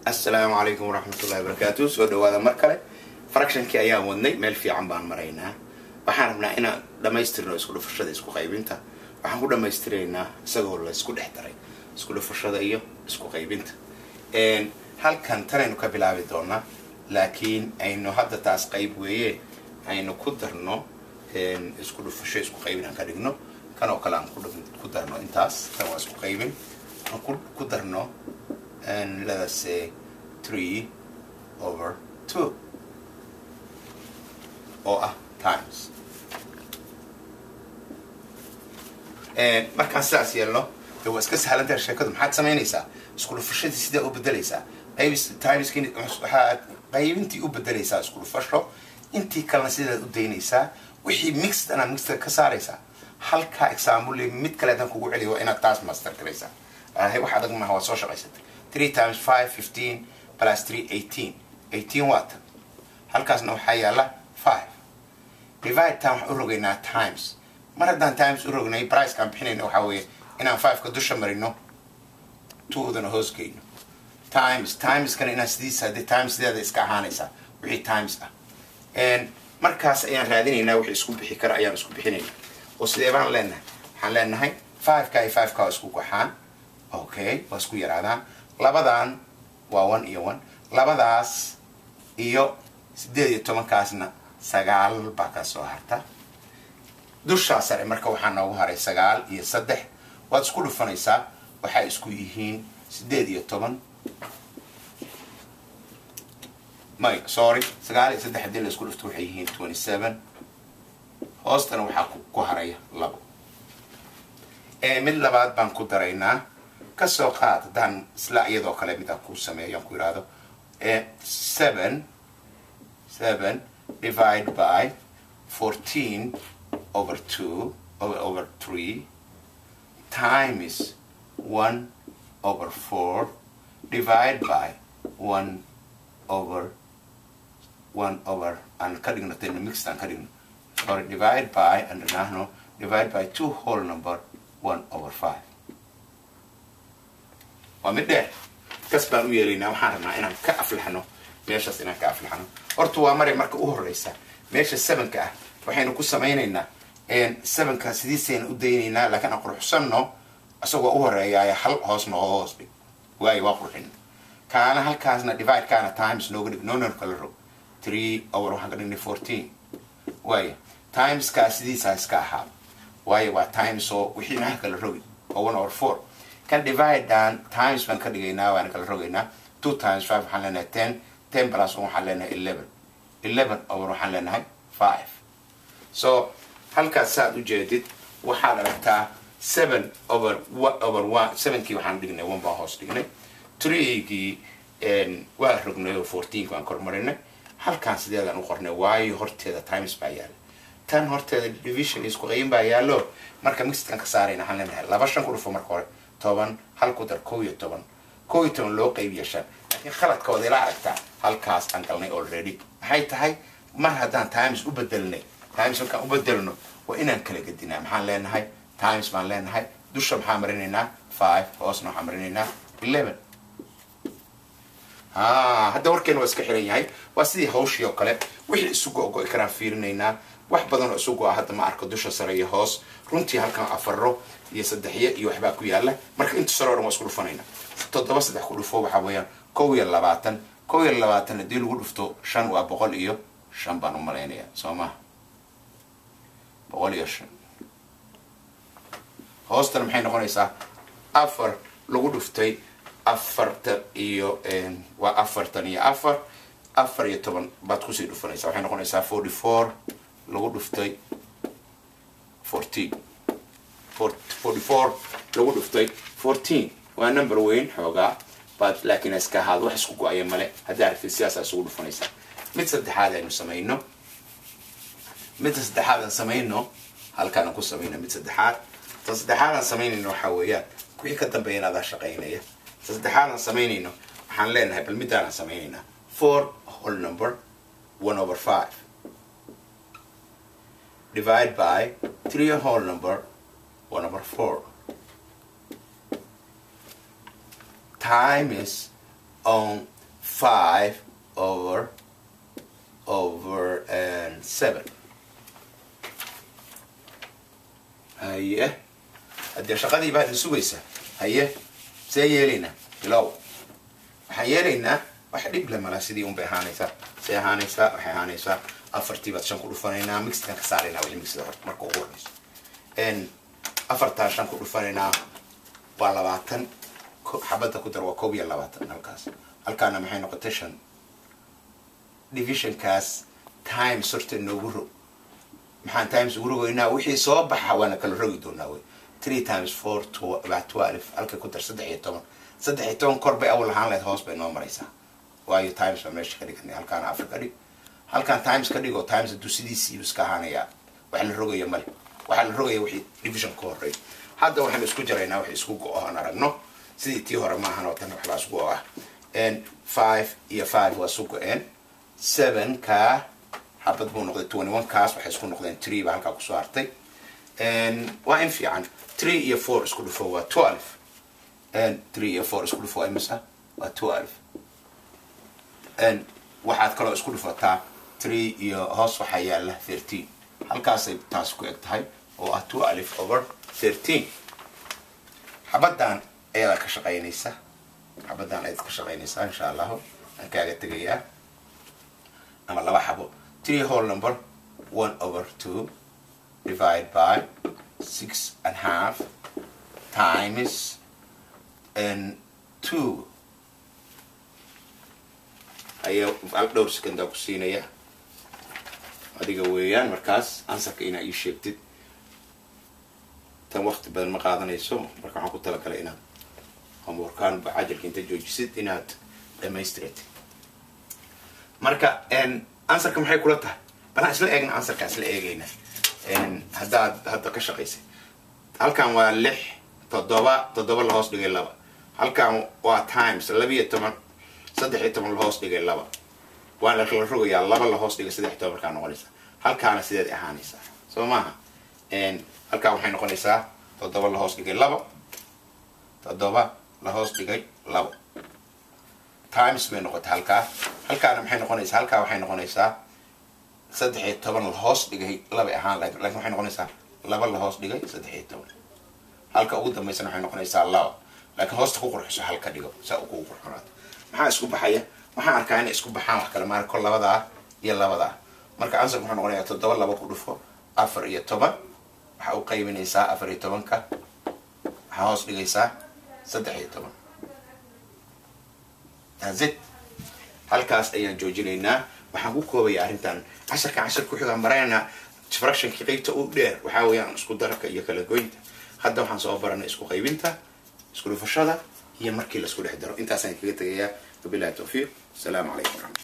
Asalaamu calaykum waraxmatullahi wabarakaatu. Soo dhawaada mar kale. Fractionkii ayaan wadnay, meel fiican baan maraynaa. Waxaan rabnaa inaan dhammaystirno isku dhufashada, isku qaybinta. Waxaan ku dhammaystiraynaa isagoo la isku dhex daray isku dhufashada iyo isku qaybinta. Halkan tanaynu ka bilaabi doonaa, laakiin aynu hadda taas qayb weeye, aynu ku darno isku dhufasho, isku qaybin aan ka dhigno. Kan oo kale aan ku darno intaas. Tan waa isku qaybin. Aan ku darno, let us say, 3 over 2 oo ah times. Markaan sidaas yeelno, de waa iska sahlantahay sheekadu. Maxaad samaynaysaa? Isku dhufashadii sidaa u bedelaysaa qaybis timeski, waxaad qaybintii u bedelaysaa isku dhufasho, intii kalena sidaad u daynaysaa. Wixii mixed ana mixed ka saaraysaa. Halkaa example mid kale haddaan kugu celiyo, waa inaad taas master garaysaa. Wax adag maaha, waad soo shaqaysatay. 3 times 5, 15, plus 3, 18. 18 waa tan. Halkaasna waxaa yaala 5. Divide tan waxaan u rogaynaa times. Mar haddaan times u rognay, pricekaan bixinayna waxaa weeye inaan 5ka dusha marino, twodana hoos geyno. Times timeskana inaan sidiisa, haddii times sideeda iska ahaanaysaa wixii times ah. Markaas ayaan raadinaynaa wixii isku bixi kara, ayaan isku bixinaynaa. Oo sidee baan leenahay? Waxaan leenahay 5ka iyo 5ka waa isku goxaan. Okay, waa isku yaraadaan. Labadan waa 1 iyo 1. Labadaas iyo 18-kaasna 9 baa ka soo harta. Dushaa sare marka waxaa noogu haray 9 iyo 3. Waad isku dhufanaysaa, waxay isku yihiin 18. May, sorry, 9 iyo 3 haddii la isku dhufto waxay yihiin 27. Hoostana waxaa ku haraya 2. Mid labaad baan ku daraynaa. Kasoo qaad haddaan isla iyadoo kale mid aan ku sameeyo, aan ku yidhaahdo 7 divide by 14 over 2 over 3 times 1 over 4 divide by 1 over 1 over, aan ka dhigno tayna mixed aan ka dhigno, sorry, divide by and nahno divide by 2 whole number 1 over 5. Waa mid dheer, kas baan u yeelaynaa. Waxaan rabnaa inaan ka aflaxno meeshaas, inaan ka aflaxno. Horta waa maray. Marka u horeysa meesha sevenka ah waxaynu ku samaynaynaa, sevenka sidiisaynu u daynaynaa, laakiin aan quruxsanno. Isagoo u horeeyaaya hal hoos nooga hoos dhig. Waayo, waa qurxin. Kaana halkaasna divide, kaana times nooga dhig, noona kala rog. 3 over waxaan ka dhignay 14. Waayo, timeskaa sidiisaa iska ahaado, waayo waa times oo wixii naha kala rogi oo 1 over 4. Kan divide down times baan ka dhigaynaa, waana kala rogaynaa. 2 times 5 waxaan leenahay 10. 10 plus 1 waxaan leenahay 11. 11 over waxaan leenahay 5. So halkaas saad u jeedid, waxaad aragtaa 7 over over 1. Sevenkii waxaan dhignay 1 baan hoos dhignay, threegii waa rognay oo 14 baan kormarinay. Halkaan sideedaan u qornay, waayo horteeda times baa yaala, tan horteeda division isku qayin baa yaallo. Marka mixedkan ka saarayna, waxaan leenahay 2 5 ku dhufo marka hore 10, hal ku dar 11. 11 loo qaybiya 5. Laakiin khaladka waad ila aragtaa halkaas aan galnay already. Maxay tahay? Mar haddaan times u bedelnay, times markaan u bedelno waa inaan kala gedinaa. Maxaan leenahay? Times baan leenahay. Dusha maxaa marinaynaa? 5. Hoosna waxaan marinaynaa 11. Ha, hadda warkeena waa iska xiran yahay. Waa sidii hawshii oo kale. Wixii isu go-go'i karaan fiirinaynaa. Wax badan oo isu go-a hadda ma arko dusha sare iyo hoos runtii. Halkan afaro iyo saddexyo iyo waxbaa ku yaala. Marka inta sare o dhan waa isku dhufanayna. 7 3 ku dhufo waxaa weeyaan 21. 21 haddii lagu dhufto 5 waa 105 baan u malaynaya, soo maha? 105. Hoostana maxay noqonaysaa? 4 lagu dhuftay 40 iyo waa 44. 14 baad kusii dhufanaysaa, waxay noqonaysaa 44 lagu dhuftay 14. 44 lagu dhuftay 14 waa number weyn xoogaa baad, laakiin iska ahaado, wax isku go-aya male. Haddaa aragtid, sidaasaa isugu dhufanaysaa. Mid saddexaad aynu samayno. Midda saddexaad aan samayno, halkaan aan ku samayno mid saddexaad. Ta saddexaad aan samaynayno waxaa weeyaan wixii ka dambeeyana adaa shaqaynaya. Ta saddexaad aan samaynayno waxaan leenahay, bal middaan aan samaynaynaa: 4 whole number 1 over 5 divide by 3 whole number 1 over 4 times on 5 over 7. Haye, haddee shaqadii baad sugaysa. Haye, see yeelaynaa? Bilow. Waxaan yeelaynaa wax dhib le mala, sidii un bay ahaanaysaa. See ahaanaysaa? Waxay ahaanaysaa afartii baad shan ku dhufanaynaa, mixedkan ka saaraynaa wixii mixeda horta marka ugu horeyso. Afartaa shan ku dhufanaynaa waa 20, xabadda ku dar waa 21 halkaas. Halkaana maxay noqotay? Shan. Divisionkaas times horta inoogu rog. Maxaan times ugu rogaynaa? Wixii soo baxa waana kala rogi doonaa wey. 3 times 4 waa 12, halka ku dar 13. 13 kor bay awal ahaan lahayd, hoos bay noo maraysaa, waayo times baa meesha ka dhiganay. Halkaana afar ka dhig, halkaan times ka dhigo. Times hadduu sidiisii iska ahaanayaa, wax la rogaya male. Waxaa la rogaya wixii division ka horreey. Hadda waxaynu isku jaraynaa wixii isku go-o aan aragno. Sidii tii hore maahan oo tan waxbaa isku go ah. 5 iyo 5 waa isu go-een, 7 ka xabad buu noqday, 21 kaas waxay isku noqdeen 3 baa halkaa kusoo hartay. Waa in fiican. 3 iyo 4 isku dhufo waa 12. 3 iyo 4 isku dhufo waa imisa? Waa 12. Waxaad kaloo isku dhufataa 3 iyo hoos waxaa yaala 13. Halkaasay taas ku eg tahay oo ah 12 over 13. Xabaddan ayadaa ka shaqaynaysa, xabaddan ayaad ka shaqaynaysaa, insha Allahu. Aan kaaga tegayaa ama laba xabo. 3 whole number 1 over 2 divide by 6.5 times and 2 ayaa al dhowr secondaa ku siinaya adiga weeyaan. Markaas answerka inaa ii sheegtid. Tan waqti badan ma qaadanayso. Marka waxaan ku talagalay inaad homeworkaan cajalka inta joojisid inaad dhamaystiratid. Marka answerka maxay kula tahay? Balaan isla eegna answerkaan, isla eegayna. Haddaad hadda ka shaqaysay, halkan waa lix, toddoba, toddoba la hoos dhigay laba. Halkan waa times 12, 13 la hoos dhigay laba. Waa la kala rogayaa, laba la hoos dhigay 13 markaa noqonaysa. Halkaana sideed ahaanaysaa? Soo maaha? Halkaan waxay noqonaysaa toddoba la hoos dhigay laba, toddoba la hoos dhigay labo times bay noqotay halkaa. Halkaana maxay noqonaysaa? Halkaa waxay noqonaysaa 13 la hoos dhigay labay ahaan lahayd, lakin waxay noqonaysaa laba la hoos dhigay 13. Halka ugu dambaysana waxay noqonaysaa laba, laakiin hoosta ku qurxiso, halka dhigo saa u kugu qurxonaato. Maxaa isku baxaya? Waxaan arkaa inay isku baxaan, wax kale maara, kol labadaa iyo labadaa. Marka answerka wuxuu noqonayaa toddoba laba ku dhufo 14, waxaa u qaybinaysaa 14-ka, waxaa hoos dhigaysaa 13. That's it. Halkaas ayaan joojinaynaa. Waxaan ku koobaya arrintan casharkan. Cashar ku xigaa maraynaa fractionkii qeybta u dheer, waxaa weeyaan isku darka iyo kala goynta. Hadda waxaan soo baranay isku qaybinta, isku dhufashada iyo markii la isku dhex daro. Intaasaan kaga tegayaa. Wabillahi tawfiiq. Asalaamu calaykum waraxmat